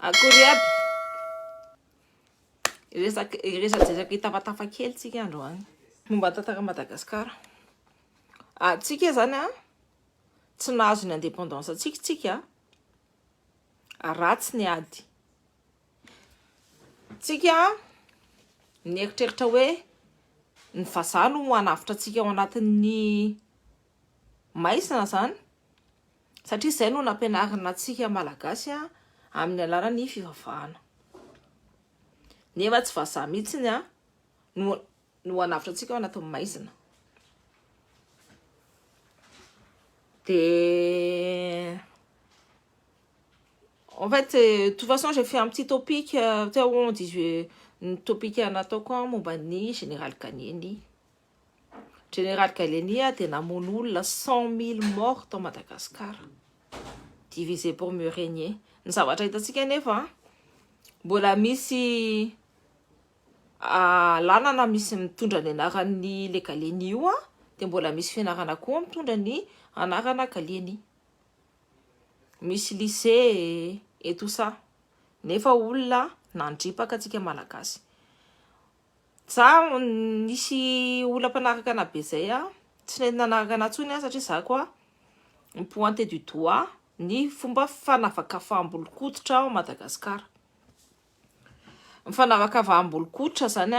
Akory aby. Resaka resadresaka hitafatafa kely tsika androany. Momba ny tantara Madagasikara. Atsika zany a tsy nahazo ny indépendance atsika tsika ratsy ny ady. Tsika nieritreritra hoe ny vazaha no hanavotra antsika ao anatin'ny maizina zany satria izay no nampianarina antsika malagasy amin'ny alalan'ny fivavahana. Nefa tsy vazaha mihitsy a no hanavotra antsika ao anatin'ny maizina. De en fait, de toute façon, j'ai fait un petit topic teo on dit ny topic nataoko momba ny général Gallieni. Général Gallieni dia namono olona 100 000 morts tao Madagascar. Divisé pour mieux régner. Ny zavatra hitantsika nefa mbola misy lalana misy mitondra ny anaran'ny le Gallieni io a, dia mbola misy fianarana koa mitondra ny anarana Gallieni. Misy lycée et tout ça. Nefa olona nandripaka antsika malagasy. Za nisy olona mpanaraka ana be zay a, tsy nety nanaraka ana intsony a satria za koa mi-pointer du doigt ny fomba fanavakavaham-bolon-koditra ao Madagasikara. Ny fanavakavaham-bolon-koditra zany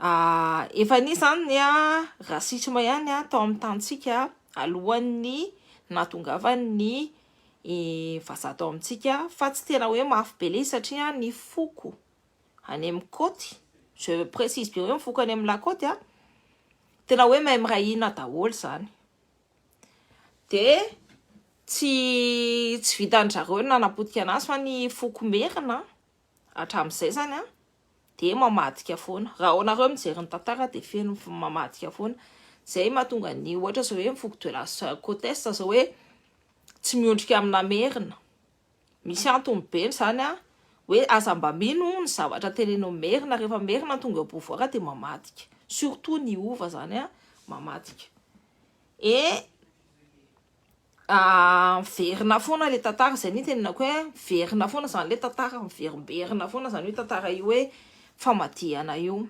a efa nisy zany a racisme ihany a tao amin'ny tanintsika alohan'ny nahatongavan'ny vazaha tao amintsika, fa tsy tena hoe mafy be le izy satria ny foko any amin'ny côte, je précise bien hoe ny foko any amin'ny la côte a, tena hoe mahay miray hina daholo zany. De tsy vitan-dry zareo nanapotika anazy fa ny foko merina hatramin'izay zany a de mamadika foana. Raha nareo mijery ny tantara de feno mamadika foana. Zay mahatonga ny ohatra zao hoe ny foko de la côte est zao hoe tsy miondrika amina merina. Misy antony be zany a hoe aza mba mino ny zavatra tenenao merina, rehefa merina tonga eo pouvoir de mamadika. Surtout ny hova zany a mamadika. Et miverina foana le tantara, zay ny tenenako hoe miverina foana zany le tantara, miverimberina foana zany hoe tantara io hoe famadihana io.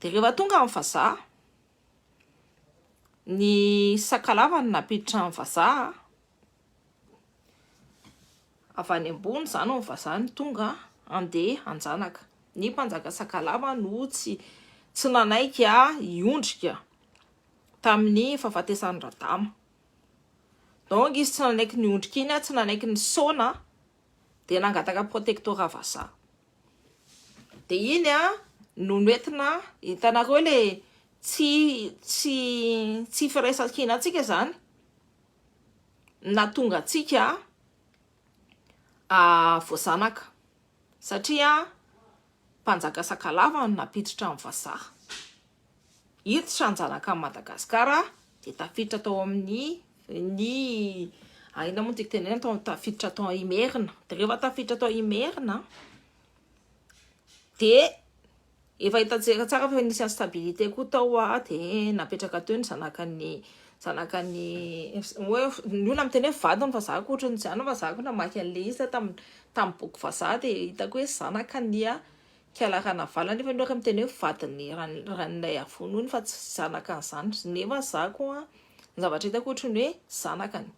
De rehefa tonga amin'ny vazaha, ny sakalava no nampiditra ny vazaha avy any ambony zany ny vazaha no tonga andeha hanjanaka. Ny mpanjaka sakalava no tsy nanaiky hiondrika tamin'ny fahafatesan'ny Radama. Donc izy tsy nanaiky niondrika iny, tsy nanaiky ny saona, de nangataka protectorat vazaha. De iny a no noentina hitanareo le tsy firaisankina antsika zany natonga antsika voazanaka satria mpanjaka sakalava no nampiditra ny vazaha hiditra hanjanaka an'i Madagasikara, de tafiditra tao amin'ny ny inona moa tiako tenenina tao, tafiditra tao Imerina. De rehefa tafiditra tao Imerina de efa hitantsika tsara fa nisy instabilité koa tao a, de napetraka teo ny zanakany hoe ny olona miteny hoe vadiny, fa za koa ohatran'ny tsy zany, fa za koa namaky an'le izy tamin'ny boky vazaha de hitako hoe zanakany a Kala Ranavalona, nefa ny olona miteny hoe vadiny Rainilaiarivony hono fa tsy zanakany zany, nefa za koa ny zavatra hitako ohatran'ny hoe zanakany.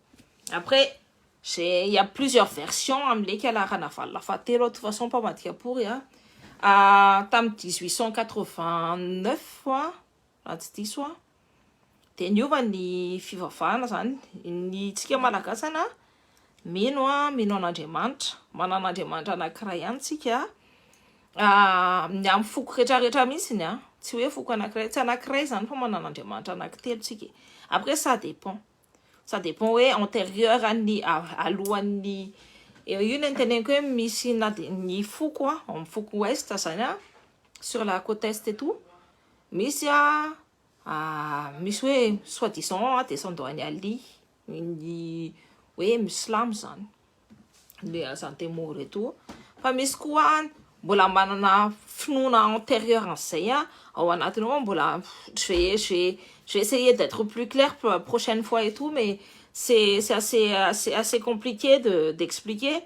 Après j'ai il y a plusieurs versions amin'le Kala Ranavalona fahatelo, de toute façon mpamadika pory a tamin'ny 1889 raha tsy diso a, de niova ny fivavahana zany. Ny tsika malagasy ana mino a mino an'Andriamanitra, manana Andriamanitra anankiray ihany tsika ny amin'ny foko rehetrarehetra mihitsiny a, tsy hoe foko anankiray, tsy anankiray zany, fa manana Andriamanitra anankitelo tsika. Après ça dépend hoe antérieur ny alohan'ny io ny teneniko hoe misy na de ny foko a amin'ny foko ouest zany a, sur la côte est et tout, misy a misy hoe soi-disant descendant any Ali, ny hoe musulman zany le Antemoro et tout, fa misy koa mbola manana finoana antérieur an'izay a ao anatiny ao mbola. Je vais essayer d'être plus clair pour la prochaine fois et tout, mais c'est assez compliqué de d'expliquer.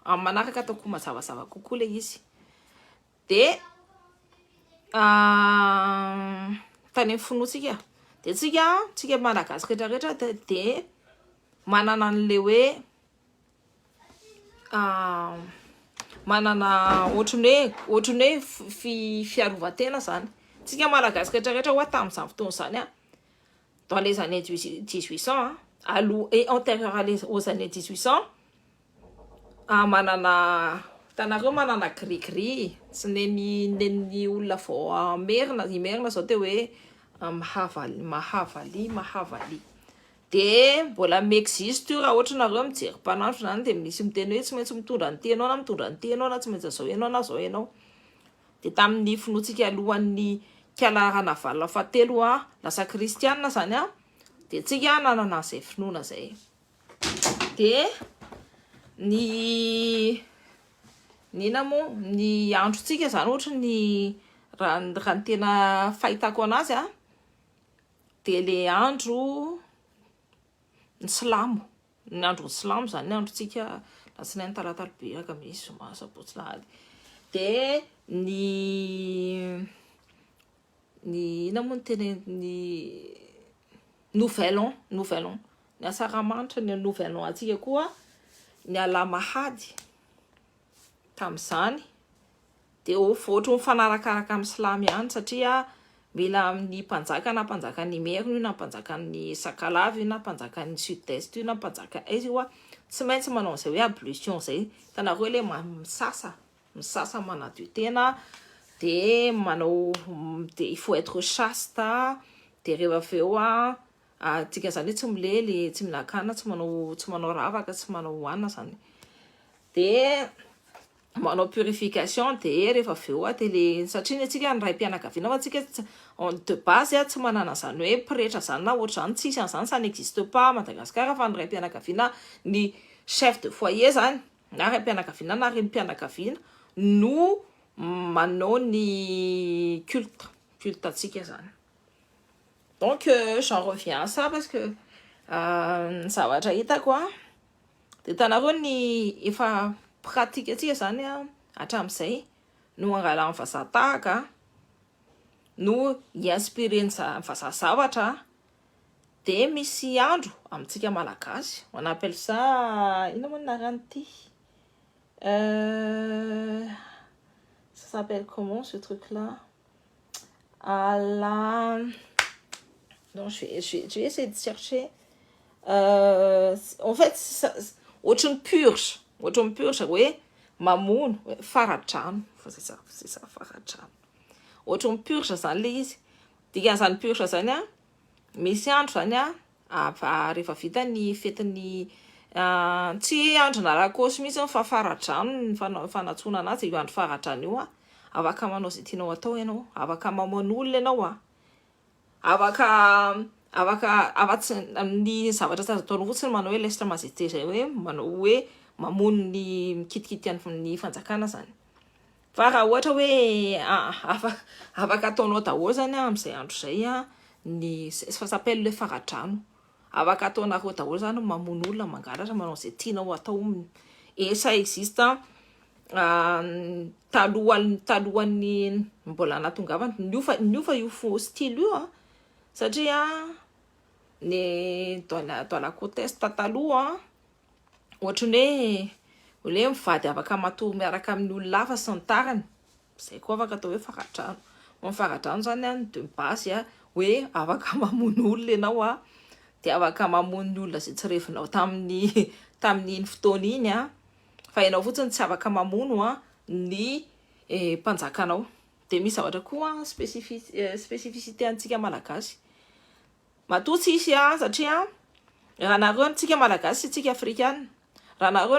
Amin'ny manaraka ataoko mazavazava kokoa le izy. De tany amin'ny finoantsika de tsika Malagasy rehetrarehetra de manana an'le hoe manana ohatran'ny hoe fiarovan-tena zany tsika Malagasy rehetrarehetra hoa tamin'izany fotoana izany dans les années 1800 aloha et antérieur aux années 1800, manana hitanareo manana gris-gris tsy neny olona vao merina imerina zao de hoe mahavaly mahavaly mahavaly. De mbola miexiste io. Raha ohatra nareo mijery mpanandro zany, de misy miteny hoe tsy maintsy mitondra ny tenao na mitondra ny tenao na tsy maintsy zao ianao na zao ianao. De tamin'ny finoantsika alohan'ny Kala Ranavalona fahatelo lasa kristianina zany de tsika nanana an'izay finoana zay. De ny ina moa ny androtsika zany, ohatra ny raha ny tena fahitako anazy de le andro ny silamo, ny andro ny silamo zany ny androtsika: alatsinainy, talata, alarobia, alakamisy, zoma, sabotsy, lahady. De ny ina moa ny tena ny nouvel an, nouvel an ny asaramanitra, ny nouvel an atsika koa ny alamahady tam'izany. De ohatra mifanarakaraka amin'ny silamo ihany, satria mila amin'ny mpanjaka, na mpanjakan'ny Merina io, na mpanjakan'ny Sakalava io, na mpanjakan'ny Sud-Est io, na mpanjaka aiza io tsy maintsy manao an'izay hoe ablution zay. Hitanareo le misasa misasa manadio tena, de manao, de il faut être chaste. De rehefa avy eo atsika zany hoe tsy milely, tsy mihinan-kanina, tsy manao ravaka, tsy manao hohanina zany, de manao purification. De rehefa avy eo de le satria ny atsika ny ray mpianakaviana fa atsika de base tsy manana zany hoe pretra zany na ohatra zany, tsisy an'izany, ça n'existe pas Madagasikara. Fa ny ray mpianakaviana, ny chef de foyer zany, na ray mpianakaviana na reny mpianakaviana no manao ny culte atsika zany. Donc j'en reviens à ça parce que ny zavatra hitako de hitanareo ny efa pratique atsika zany hatramin'izay no angalan'ny vazaha tahaka, no i-inspireny vazaha zavatra. De misy andro amintsika Malagasy, on appelle ça ina moa ny anarany ity? Ça s'appelle comment, ce truc là ala? Non, je vais essayer de chercher. En fait, ohatry ny purge, ohatry ny purge hoe mamono faradrano fa c'est ça, c'est ça, faradrano. Ohatry ny purge zany le izy. Dikan'izany purge zany misy andro zany rehefa vita ny fetin'ny tsy andro narakosy mihitsy fa faradrano ny fanatsoana anazy io. Andro faradrano io afaka manao zay tianao atao ianao, afaka mamono olona ianao afaka afaka afa-tsy ny zavatra tsy azo ataonao fotsiny manao hoe lèse-majesté zay, hoe manao hoe mamono ny mikitikitika ny fanjakana zany. Fa raha ohatra hoe afaka ataonao daholo zany amin'izay andro zay ny ça s'appelle le faradrano. Afaka ataonareo daholo zany, mamono olona, mangalatra, manao zay tianao atao. Et ça existe talohan'ny mbola natongavana niofa io fo style io satria ny dans la côte est taloha ohatry ny hoe mivady afaka matory miaraka amin'ny olona hafa sy ny tariny zay koa afaka atao hoe faradrano. Ny faradrano zany de base hoe afaka mamono olona ianao de afaka mamono ny olona zay tsy revinao tamin'iny fotoana iny fa ianao fotsiny tsy afaka mamono ny mpanjakanao. De misy zavatra koa spécificité antsika Malagasy matoa tsisy satria raha nareo tsika Malagasy sy tsika Afrikana raha nareo